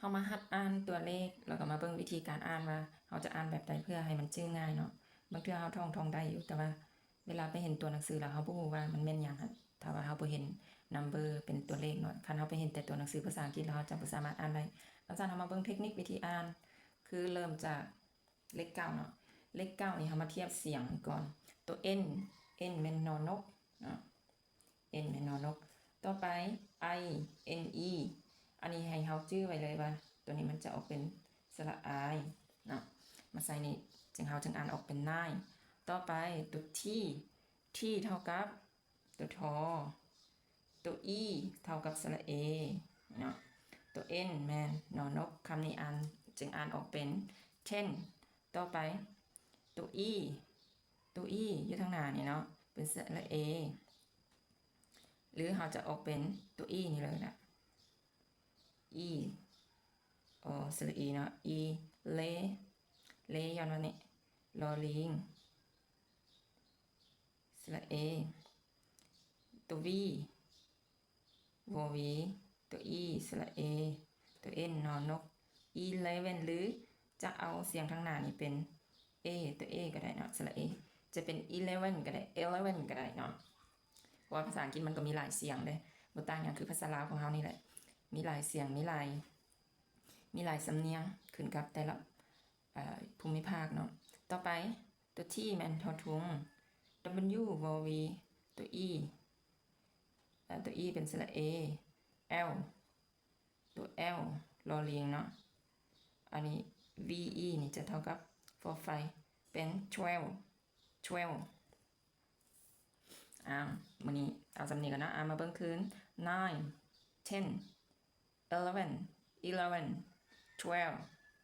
ເຮົາມາຫັດອ່ານຕົວເລກ ແລ້ວກໍມາເບິ່ງວິທີການອ່ານວ່າເຮົາຈະອ່ານແບບໃດເພື່ອໃຫ້ມັນຈື່ງ່າຍເນາະ. ບາງເທື່ອເຮົາທ່ອງ ທ່ອງໄດ້ຢູ່ ແຕ່ວ່າເວລາໄປເຫັນຕົວໜັງສືແລ້ວເຮົາບໍ່ຮູ້ວ່າມັນແມ່ນຫຍັງຫັ້ນ ຖ້າວ່າເຮົາບໍ່ເຫັນ number ເປັນຕົວເລກເນາະ. ຄັນເຮົາໄປເຫັນແຕ່ຕົວໜັງສືພາສາອັງກິດແລ້ວເຮົາຈະບໍ່ສາມາດອ່ານໄດ້. ດັ່ງຊັ້ນເຮົາມາເບິ່ງເທັກນິກວິທີອ່ານ ຄືເລີ່ມຈາກເລກເກົ້າເນາະ. ເລກເກົ້ານີ້ເຮົາມາທຽບສຽງກ່ອນ. ຕົວ N N ແມ່ນ ນ ນົກເນາະ. N ແມ່ນ ນ ນົກ. ຕໍ່ໄປ I N E ອັນນີ້ໃຫ້ເຮົາຈື່ໄວ້ເລີຍວ່າ ຕົວນີ້ມັນຈະອອກເປັນສະຫຼະ I ເນາະ ມາໃສ່ນີ້ ຈຶ່ງເຮົາຈຶ່ງອ່ານອອກເປັນ nine. ຕໍ່ໄປຕົວ T T ເທົ່າກັບຕົວ ທ ຕົວ E ເທົ່າກັບສະຫຼະ A ເນາະ. ຕົວ N ແມ່ນ ນ ນົກ. ຄຳນີ້ອ່ານ ຈຶ່ງອ່ານອອກເປັນ ten. ຕໍ່ໄປຕົວ E ຕົວ E ຢູ່ທາງໜ້ານີ້ເນາະ ເປັນສະຫຼະ A ຫຼືເຮົາຈະອອກເປັນຕົວ E ນີ້ເລີຍນະ E ອໍ ສະຫຼະ E ເນາະ E ເລ ເລ ຍ້ອນວ່ານີ້ ລໍລີງ ສະຫຼະ A. ຕົວ V ວໍວີ ຕົວ E ສະຫຼະ A ຕົວ N ນ ນົກ eleven ຫຼືຈະເອົາສຽງທາງໜ້ານີ້ເປັນ A ຕົວ A ກໍໄດ້ເນາະ ສະຫຼະ A ຈະເປັນ eleven ກໍໄດ້ eleven ກໍໄດ້ເນາະ. ເພາະວ່າພາສາອັງກິດມັນກໍມີຫຼາຍສຽງເດ້ ບໍ່ຕ່າງຫຍັງຄືພາສາລາວຂອງເຮົານີ້ແຫຼະ ມີຫຼາຍສຽງ ມີຫຼາຍ ມີຫຼາຍສຳນຽງ ຂຶ້ນກັບແຕ່ລະ ເອີ ພູມິພາກເນາະ. ຕໍ່ໄປຕົວ T ແມ່ນ ທໍທຸງ W ວໍວີ ຕົວ E ເອີ ຕົວ E ເປັນສະຫຼະ A L ຕົວ L ລໍລີງເນາະ. ອັນນີ້ V E ນີ້ຈະເທົ່າກັບ ຄອຄວາຍ ເປັນ twelve twelve. ອ້າວ ມື້ນີ້ເອົາສ່ຳນີ້ກ່ອນເນາະ. ອ່າ ມາເບິ່ງຄືນ nine ten eleven eleven twelve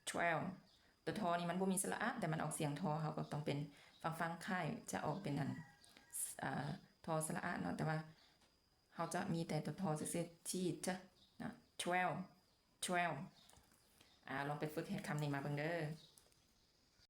twelve. ຕົວ ທ ນີ້ມັນບໍ່ມີສະຫຼະອະ ແຕ່ມັນອອກສຽງ ທ ເຮົາກໍຕ້ອງເປັນ ຟັງໆ ຄ້າຍຈະອອກເປັນອັນ ເອີ ທ ສະຫຼະອະເນາະ ແຕ່ວ່າເຮົາຈະມີແຕ່ຕົວ ທ ຊື່ໆ T T ນະ twelve twelve. ອ່າ ລອງໄປຝຶກເຮັດຄຳນີ້ມາເບິ່ງເດີ.